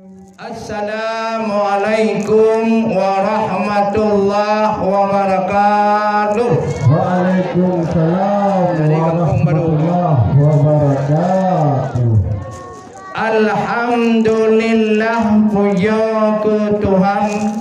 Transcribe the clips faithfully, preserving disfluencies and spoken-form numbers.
Assalamualaikum warahmatullahi wabarakatuh. Waalaikumsalam warahmatullahi wabarakatuh. Alhamdulillah, puja keu Tuhan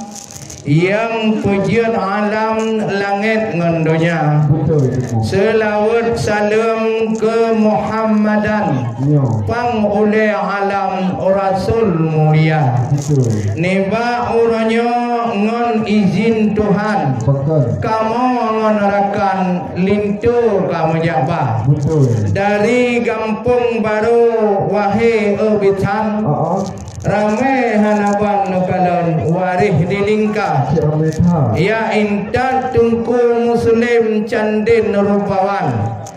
nyang peujeuet alam langét ngon donya. Betul, betul. Seulaweuet saleuem keu Muhammadan, ya, pang ulée alam Rasul mulia. Betul. Nibak uroe nyoe ngon izin Tuhan, betul, kamoe ngon rakan linto ka meujak ba. Betul. Dari Gampông Barô, wahé eu bisan, ah, ah, ramé hana ban neukalon waréh di lingka. Cik ramé that. Ya intat Teungku Muslim Candin Rupawan.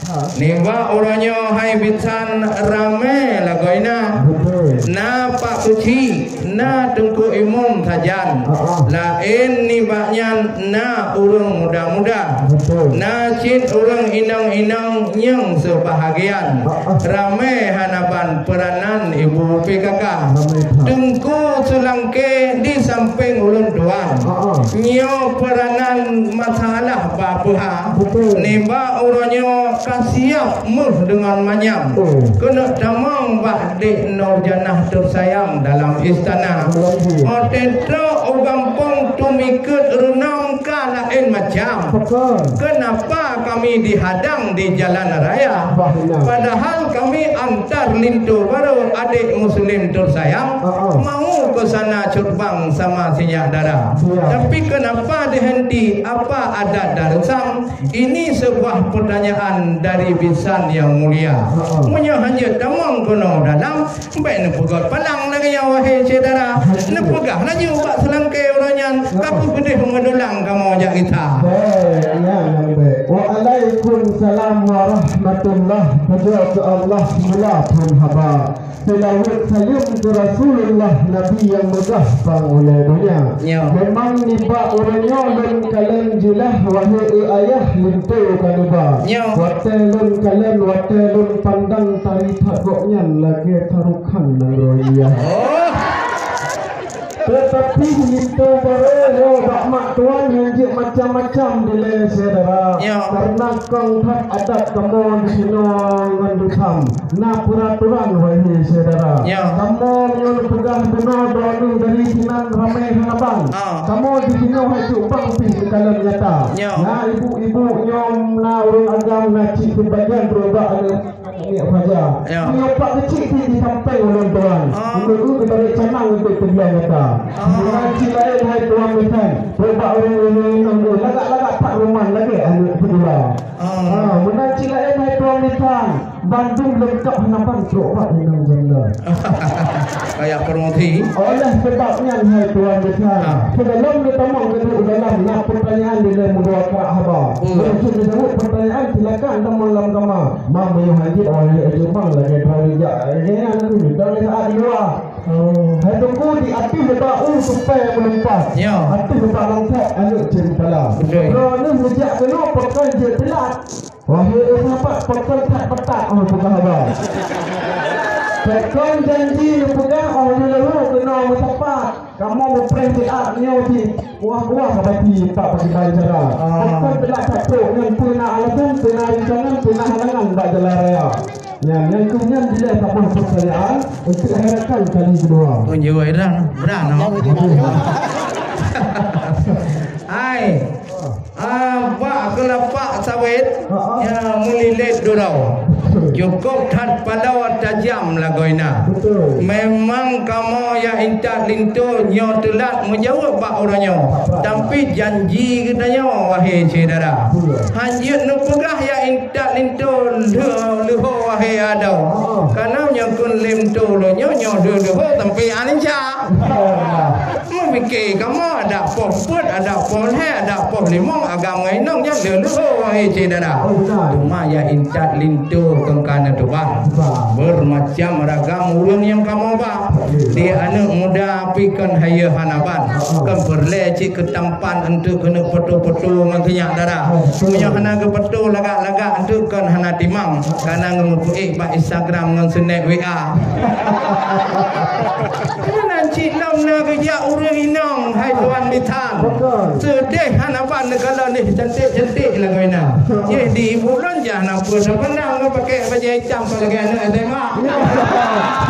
Ha. Nibak uroe nyoe hai bisan ramé lagoina. Betul. Na Pak Kuchik, na Teungku Imum sajan. Ha, ha. Laén nibak nyan na ureuëng muda-muda. Betul. Na cit ureuëng inong-inong nyang seubahagian. Ha, ha. Ramé hana ban peuranan ibu P K K. Ramé that. Teungku Seulangké di sampéng ulôn tuan. Ha, ha. Nyoe peuranan masalah ba peuha. Betul. Nibak uroe nyoe ka siap méuh deungon manyam. Oh. Keuneuk tamong bak Dek Nurjanah teusayang dalam istana. Dalam dia. Watée trok u gampông teumikeue reunong ka laén macam. Betul. Kenapa kami dihadang di jalan raya? Bah, benar. Padahal kami antar linto barô adék Muslim teusayang, ah, ah, mau ke sana cut bang sama sinyak dara. Ya. Tapi kenapa dihenti? Apa adat dan reusam? Ini sebuah pertanyaan dari bisan yang mulia. Ha, ha. Meunyoe hanjeuet tamong keunoe dalam, bék neupeugah palang lagée nyan, wahé syedara. Neupeugah laju bak Seulangké uroe nyan, ha, ka peugah beudeh meudulang kamoe jak gita. Bék, nyan nyang bék. Waalaikumsalam warahmatullah. Puja keu Allah, mula phon haba. Seulaweuet saleuem keu Rasulullah, Nabi nyang meugah pang ulée donya. Ya. Memang nibak uroe nyoe lôn kalon jeulaih, wahé eu ayah linto ka neuba. Ya. Watée lôn kalon, watée lôn pandang tari that gobnyan lagée tarukhan nanggroe India. Oh. Teutapi linto barô nyoe bak mak tuan nyang jeuet macam-macam dilée syedara. Ya. Karena kong that adat kamoe di sinoe ngon dusam. Na peuratoran, wahé syedara. Ya. Kamoe meunyoe neupeugah bunoe droeneuh dari sinan ramé hana ban. Ah. Kamoe di sinoe hai cut bang pih neukalon nyata. Ya. Na ibu-ibu nyoe na ureuëng agam na cit seubagian droe bak aneuëk miet faja. Ya. Meunyoe pak keuchik pih di sampéng ulôn tuan. Ah. Ulôn geutarek canang untuk peubiang nyata. Ah. Meunan cit laén hai tuan bisan. Droe bak ureuëng inong lagak-lagak pat ruman lagée aneuëk peudula. Ah. Ah, meunan cit laén hai tuan bisan. Bandum leungkap hana ban trok bak inong janda. Kayak promosi. Oleh sebab nyan, hai tuan bisan, ha, sebelum geutamong keuduek dalam, na pertanyaan dilée meudua krak haba. Hmm. Meunyoe jaweueb pertanyaan, silakan tamong lam kama. Mam meunyoe hanjeuet, oh, lé jumang lagée droe jak. Lagée nyan tu, droe saat di luwa. Oh. Hai Teungku, di ateueh bak u tupai meulumpat. Ya. Ateueh bak langkah aneuëk ceumpala. Betul. Droeneuh neujak keunoe pakon jeuet teulat. Wahé sahabat, pakon that petak, oh, peugah haba. Pakon janji neupeugah, oh, leuhô keunoe meusapat. Kamoe meupreh siat nyoe cit. Kuah-kuah ka bati pak pakriban cara. Ah. Pakon teulat that trok nyan, peue na alasan, peue na rintangan, peue na halangan bak jalan raya. Nyan, nyang keuh nyan dilée saboh peurtanyaan untuk hai rakan kali keudua. Tunjui dah, beurah noh. Hai, ah, bak keulapak sawét, ha, ha, nyang meulilét duroe. Betul. Cukôp that paloe tajam lagoina. Betul. Memang kamoe nyang intat linto nyoe teulat meujaweueb bak uroe nyoe. Tapi janji geutanyoe, wahé syedara. Betul. Hanjeuet neupeugah nyang intat linto leuhô, leuhô, wahé adoe. Ha. Kana nyang kheun lé linto lôn nyoe, nyoe leuhô sampoe aneuk ca. Betul. Meupike kamoe adak poh peuet, adak poh lhée, adak poh limong, agam ngon inong nyan leuhô, wahé syedara. Oh, betul. Cuma nyang intat linto kon ka neuteuba. Betul. Bermacam ragam ureuëng nyang kamoe ba. Betul. Di aneuëk muda pih kon hayeue hana ban. Betul. Kon peureulée cit keutampan untuk keuneuk foto-foto ngon sinyak dara. Betul. Meunyoe hana geufoto lagak-lagak untuk kon hana timang. Kana ngon meupuék bak Instagram ngon snap W A. Meunan Cit lom na geujak ureueng inong, hai tuan bisan. Betul. Seudeh hana ban neukalon lé cantik-cantik lagoina. Betul. Yeh di ibu lôn jah na peue sapeue nang geupakè bajèe itam lagèe aneuk S M A. Ya.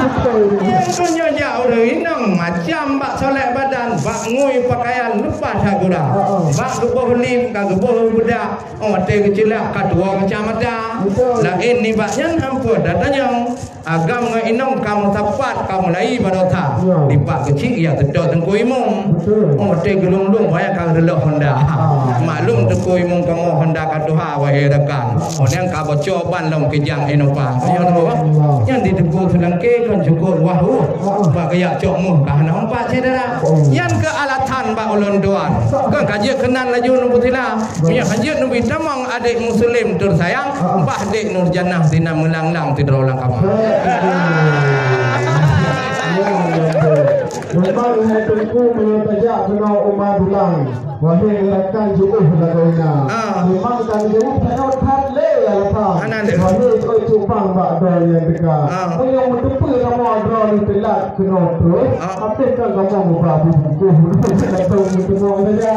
Betul. Nyang keu nyoe jak ureueng inong macam bak solek badan, bak ngui pakaian leupah that gura. Oh, oh. Bak geuboh lip ka geuboh beudak. Oh, watèe geucilak ka tuwo kacamata. Betul. Laén nibak nyan hampôt that tanyong. Agam ngon inong ka meusapat, ka mulai baroesa. Ya. Dipat keuchik ya teutap Teungku Imum. Betul. Oh, watèe geulong-long wayang ka reulok Honda. Ah. Maklum Teungku Imum kamoe Honda ka tuha, wahé rakan. Oh, nyang ka boco ban lom keujang Innova. Ya, Allah. Nyang di Teungku Seulangké kon cukôp wah, uh. Ah. Bak geujak cok muh ka hana umpat syedara. Oh. Nyan keuh alasan bak ulôn tuan. Kon ka jeuet keunan laju neupeusila. Meunyoe hanjeuet neubi tamong adék Muslim teusayang, ah, bah dék Nurjanah sinan meulang-lang sidroe lam kama. Memang hai Teungku meunyoe tajak keunoe u Ma Dulang, wahé rakan jiôh lagoina. Ah. Memang ka geujaweueb tanyoe that lé alasan. Hana lé. Wahé oi cubang bak droe nyang teuka. Ah. Meunyoe meuteupeue kamoe droe nyang teulat keunoe trôh, ah, habéh ka kamoe meuba bungkôh. Ka meuteumé saja.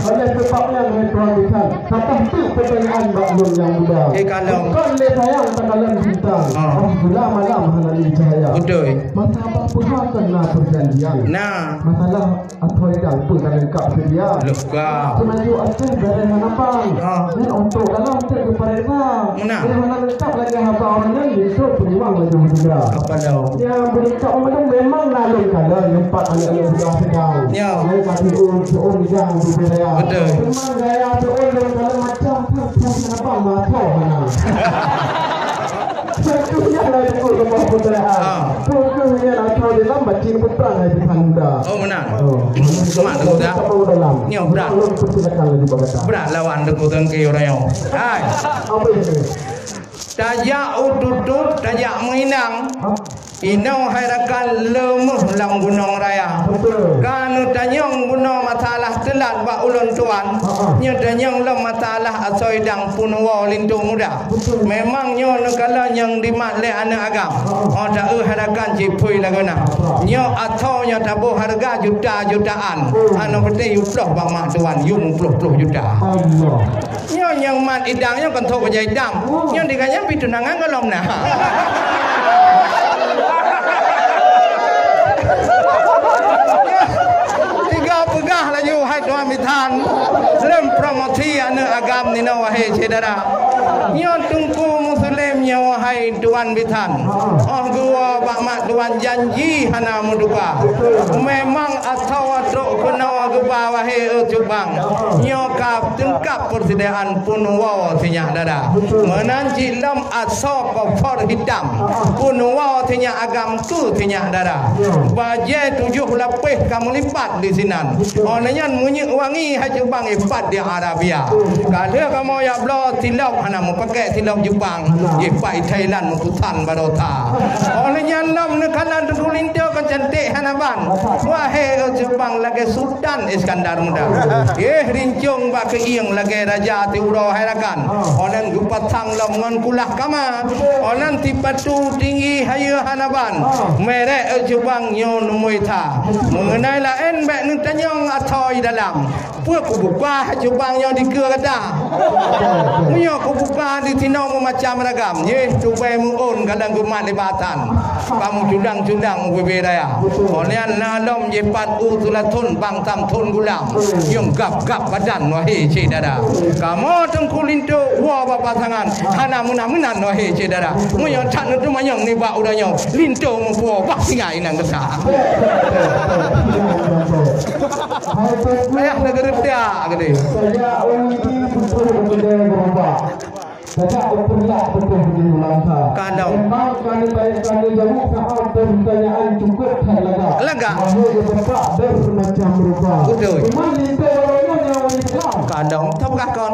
Oleh sebab nyan, hai tuan bisan, ka toh teuk peutanyaan bak lôn nyang muda. Eh, kalau. Bukon lé sayang takalon bintang. Ah. Oh, gula malam hana lé cahaya. Beutôi. Masa bak peuha kon na peurjanjian. Nah. Masalah asoe idang peue ka leungkap seudia. Leungkap. Seunaju Aceh bareng hana pan. Ah. Dan untuk dalam cek geupareksa. Meunan. Bila hana leungkap lagèe haba ureueng nyan, linto peuruwang laju meudura. Apa dah? Ya, beureukat meunyoe memang na lôn kalon nyoe pat aneuk-aneuk muda seudang. Ya. Nyan ka siôn-siôn jang di budaya. Betul. Teuma gaya siôn lôn kalon macam tu, tu abang masa mana. Satu yang lain pun lepas pencerahan. Ah. Tu tu yang atau dalam baca Quran lagi panda. Oh, meunan. Oh. Mak tu dah. Sama dalam. Nyoe brat. Lôn persilakan lagi bak gata. Brat lawan Teungku Teungki ureueng nyoe. Hai. Apa ini? Tajak u tutut, tajak meuinang. Inoe hai rakan leumoh lam gunong raya. Betul. Ka neutanyong bunoe masalah teulat bak ulôn tuan. Ha, ha. Nyoe tanyong lom masalah asoe idang peunuwoe linto muda. Betul. Memang nyoe neukalon nyang dimat lé aneuk agam. Ha, ha. Oh, taeu hai rakan cit phui lagoina. Ha, ha. Nyoe asoe nyoe taboh hareuga juta-jutaan. Oh. Hana peureulèe yue ploh bak mak tuan, yue meuploh-ploh juta. Allah. Nyoe nyang mat idang nyoe kon thok bajèe itam. Oh. Nyoe di gobnyan pih tunangan gohlom na. Tiga peugah laju hai tuan bisan. Lôn promosi aneuk agam ninoe wahé syedara. Nyoe Teungku Muslim nyoe wahai tuan bisan. Oh geuwoe bak mak tuan janji hana meutuka. Memang asoe trok keunoe geuba wahé e cubang. Nyoe ka teungkap persediaan peunuwoe sinyak dara. Meunan cit lom asoe kofor hitam. Peunuwoe sinyak agam keu sinyak dara. Bajèe tujoh lapéh ka meulipat di sinan. Óh lheueh nyan minyeuk wangi hai cubang ipat di Arabia. Ka lheueh kamoe jak bloe silop hana meupakèk silop Jepang. Jipat Thailand meupusan baroesa. Óh lheueh nyan lom neukalon Teungku Linto ka cantik hana ban. Wahé e cubang lagèe Sultan Iskandar Muda. Eh, rincong bak keuieng lagèe raja siuroe hai rakan. Óh lheueh nyan geupasang lom ngon kulah kama. Óh lheueh nyan sipatu tinggi hayeue hana ban. Merek e cubang nyoe neumui that. Meungenai laén bèk neutanyong asoe dalam. Peue kubuka cubang nyoe dikeue gata? Meunyoe kubuka di sinoe meumacam ragam, yeh tubèe meu'ôn kadang geumat lé batan. Ka meucundang-cundang u bibèe dayah. Óh lheueh nyan na lom jipat u seulathon bang Samson Gulam. Nyang gab-gab badan wahé syedara. Kamoe Teungku Linto woe bak pasangan hana meunan-meunan wahé syedara. Meunyoe that neuteumanyong nibak uroe nyoe, Linto meupuwoe bah tinggai nan gata. Payah na geureupiak geude. Sajak u niti putôh bendera berubah. Sajak u peureulak putôh bendera Melaka. Kadang. Memang kami baik kami jaweueb soal pertanyaan cukup that lagak. Lagak. Bahwa geubeutak bermacam rupa. Betul. Cuma linto orang nyoe nyang Islam. Kadang. Teupeugah kon.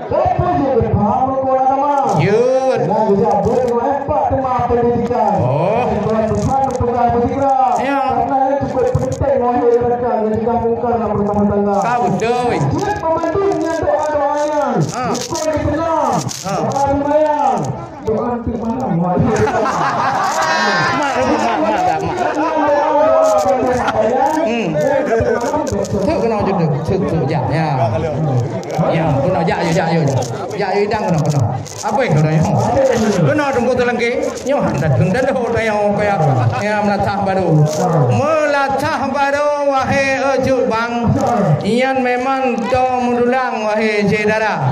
Beutôi jih, Pak, rukon agama. Jeuet. Nah, geujak beuet ngon empat tema pendidikan. Oh. Buat pesan peugah beutiga. Ya. Karena nyan cukup penting, wahai rakan, mencegah mungkar dan berumah tangga. Ka beutôi. Jeuet peumandum nyan doa-doa nyan. Ah. Rukon Islam. Ah. Doa anti malam. Mak, mak, mak, mak, mak. Teuk keunoe jeuet, teuk, teuk, jak. Ya. Ya, keunoe jak, jak, jak. Jak idang keunoe, keunoe. Abéh keunoe nyoe. Keunoe Teungku Teulangké, nyoe han tateun tadôh tayong kaya, ya, meulasah barô. Meulasah barô, wahé Cut Bang. Nyan memang to meudulang, wahé syedara.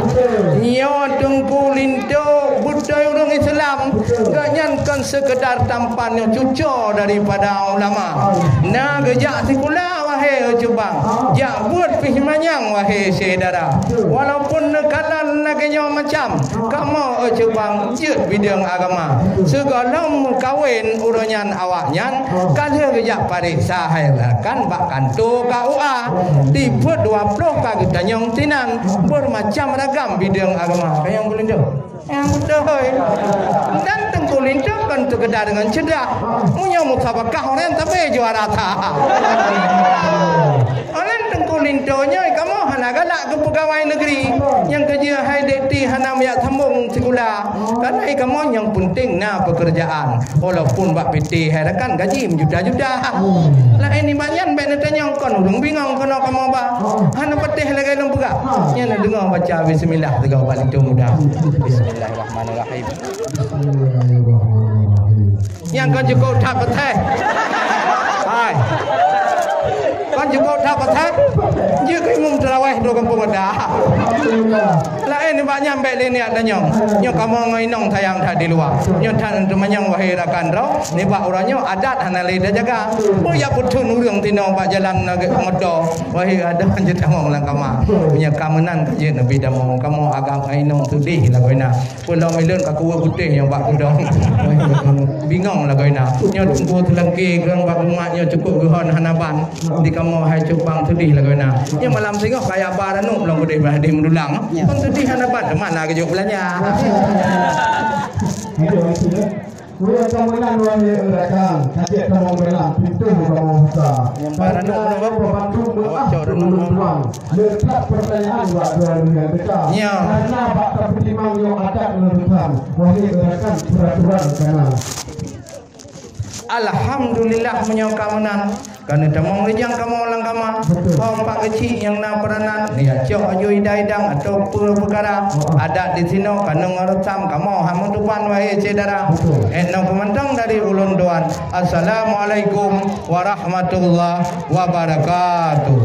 Nyoe Teungku Linto beutôi ureuëng Islam. Gobnyan kon sekedar tampan nyoe cuco daripada ulama. Na geujak sikula, wahé Cut Bang, jak buet pih manyang, wahé syedara. Walaupun neukalon lagée nyoe macam, kamoe Cut Bang jeuet bideueng agama. Sigohlom meukawen uroe nyan awaknyan ka lheueh geujak pareksa hai rakan bak kanto K U A. Di peuet dua ploh ka geutanyong sinan, beumacam ragam bideueng agama. Kayong geulinto. Nyang beutôi. Dan Teungku Linto kon sekedar deungon ceudah. Meunyoe musabakah orang sabe juara that. Orang Teungku Linto nyoe kamoe hana galak keu peugawai negeri. Nyang keujeuet hai D T hana meujak sambong sikula. Karena kamoe nyang penting na pekerjaan. Walaupun bak P T hai rakan gaji meujuta-juta. Laén nibak nyan bèk neutanyong kon ureueng bingong keunoe kamoe ba. Hana patéh lagèe lôn peugah. Nyan neudeungoe baca bismillah sigoe bak linto muda. Bismillahirrahmanirrahim. Bismillahirrahmanirrahim. Nyang kon jukuk that patéh. Hai. Kon jukuk that patéh. Jeuet keu imum tarawih droe gampông ada. Alhamdulillah. Laén nibak nyan bèk lé niat tanyong. Nyoe kamoe ngon inong sayang that di luwa. Nyoe that teumanyong wahé rakan droe, nibak uroe nyoe adat hana lé tajaga. Peue jak peuthon ureueng tinoe bak jalan lagèe moto. Wahé adat jeuet tamong lam kama. Meunyoe ka meunan ka jeuet neubi tamong. Kamoe agam ngon inong seudeh lagoena. Peue lom ilôn ka kuweueh putéh nyang bak kudong. Bingong lagoena. Nyoe teungku teulangké keureung bak umat nyoe cukôp geuhon hana ban. Di kamoe hai Cut Bang seudeh lagoena. Nyoe malam singoh kaya ba ranup lom beudeh bah di meudulang. Ya. Kon seudeh hana ban, teuma na geujok beulanja. Ayo, ayo. Ureueng ka meunan wahé rakan, ka jeuet tamong dalam pintoe kamoe buka. Nyang ba ranup, ranup, ranup. Awak cok ranup, ranup. Letak pertanyaan bak dua lheueh nyang teuka. Ya. Karena bak tapeutimang nyoe adat ngon reusam, wahé rakan peraturan kana. Alhamdulillah meunyoe ka meunan. Ka neutamong rijang kamoe lam kama. Betul. Ho pak keuchik nyang na peuranan, ya cok aju idang-idang atau peue peukara. Oh, oh. Adat di sinoe ka ngon reusam kamoe hana meutuban wahé syedara. Betul. Éh, nyoe peumantong dari ulôn tuan. Assalamualaikum warahmatullahi wabarakatuh.